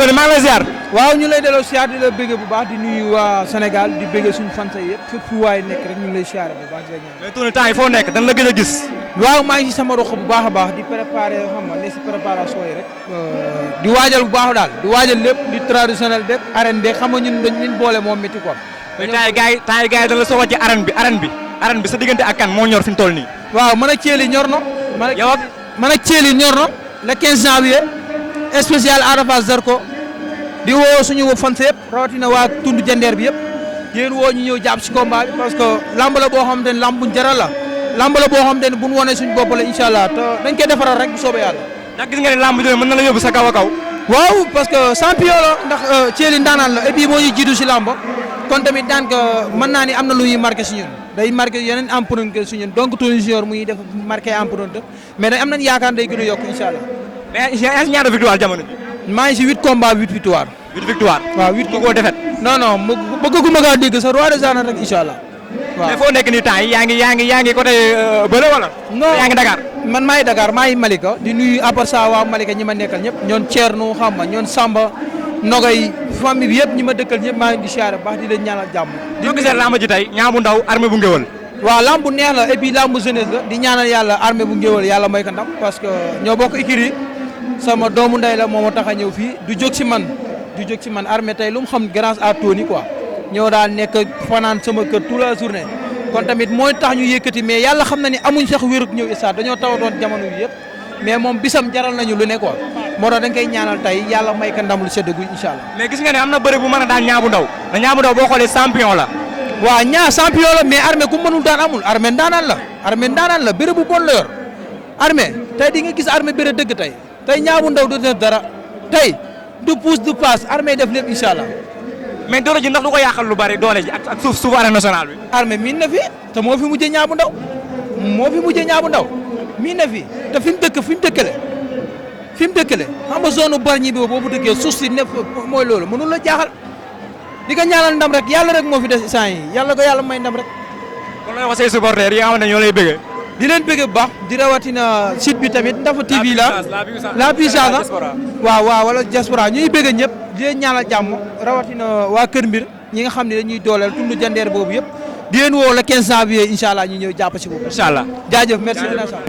Tony maa ngi lay ziar. waaw ñu lay delloo siyaar di la bëgg bu baax di nuyu waa Sénégal di bëgg suñu fanta yëpp fépp fu waay nekk rek ñu ngi lay siyaare bu baax di la ñaan. mais Tony temps yi foo nekk dañ la gëj a gis. waaw maa ngi ci sama rox bu baax a baax di préparer xam nga ne si préparation yi rek. di waajal bu baax daal di waajal lépp di traditionnel beeg arène beeg xam nga ñun dañ leen boole moom métti quoi. mais temps yi gars yi dañ la soxla ci arène bi sa diggante ak kan moo ñor fi mu toll nii. waaw man ak Thiely ñor na. yow ak man ak Thiely ñor na le 15 janvier spécial Ada Fass Zarko di woo suñu fans yëpp rawatina waa tund jandeer bi yëpp yéen woo ñu ñëw jàpp si combat bi parce que lamb la boo xamante ne lamb buñ jaral la lamb la boo xamante ne buñ wone suñu bopp la incha allah te dañ koy defaral rek bu soobee yàlla. ndax gis nga ne lamb jooju mën na la yóbbu sa kaw a kaw. waaw parce que champion la ndax Thiely ndaanaan la et puis moo ñu jiitu si lamb kon tamit daan ko mën naa ni am na lu ñuy marqué si ñun day marqué yeneen empreinte si ñun donc Tony Junior muy def marqué empreinte mais nag am nañ yaakaar day gën a yokk incha allah. mais ñaata victoire jamono ji. maa ngi si 8 combats 8 victoire. 8 victoire. waaw 8 koo defet. non non mu bëgguma kaa dégg sa roi des arènes rek incha allah. waaw mais foo nekk nii temps yi yaa ngi côté bële wala. non yaa ngi Dakar. man maa ngi Dakar maa ngi Malika di nuyu à part ça waa Malika ñi ma nekkal ñëpp ñoon Thierno xam nga ñoon Samba Nogay famille bi yëpp ñi ma dëkkal ñëpp maa ngi di siyaare baax di leen ñaanal jàmm. di ko gisee lamb ji tey Niang bu Ndaw armée bu ngéwël. waaw lamb bu neex la et puis lamb jeunesse la di ñaanal yàlla armée bu ngéwël yàlla may ko ndam parce que ñoo bokk écurie sama doomu ndey la moo ma tax a ñëw fii du jóg si man armée tey lu mu xam grâce à Tony quoi ñëw daal nekk fanaan sama kër toute la journée kon tamit mooy tax ñu yëkkati mais yàlla xam na ni amuñ sax wérug ñëw stade dañoo tawatoon jamono yi yëpp mais moom bisam jaral nañu lu ne quoi moo tax dañ koy ñaanal tey yàlla may ko ndam lu sedd guy incha allah. mais gis nga ne am na bëre bu mën a daan Niang bu Ndaw te Niang bu Ndaw boo xoolee champion la. waaw ñaa champion la mais armée ku mënul daan amul armée ndaanaan la bëre bu bon la yor armée tey di nga gis armée bëre dëgg tey Niang bu Ndaw du def dara tey du pousse du passe armée def lépp incha allah. mais doole ji ndax du ko yàqal lu bari doole ji ak suuf arène nationale bi. armée miin na fi te moo fi mujjee Niang bu Ndaw miin na fi te fi mu dëkkale xam nga zone Bargny bi boobu dëkkee suuf si neef mooy loolu mënul la jaaxal di ko ñaanal ndam rek yàlla rek moo fi des instant yi yàlla ko yàlla may ndam rek. kon looy wax say supporters yi nga xamante ne ñoo lay bëggee. di leen bëgg bu baax di rawatina site bi tamit Ndafa TV la puissance waaw wala diaspora ñuy bëgg ñëpp di leen ñaanal jàmm rawatina waa Kër Mbir ñi nga xam ne dañuy dooleel tund jandeer boobu yëpp di leen woo le 15 janvier incha allah ñu ñëw jàpp si boobu. incha allah jaajëf merci.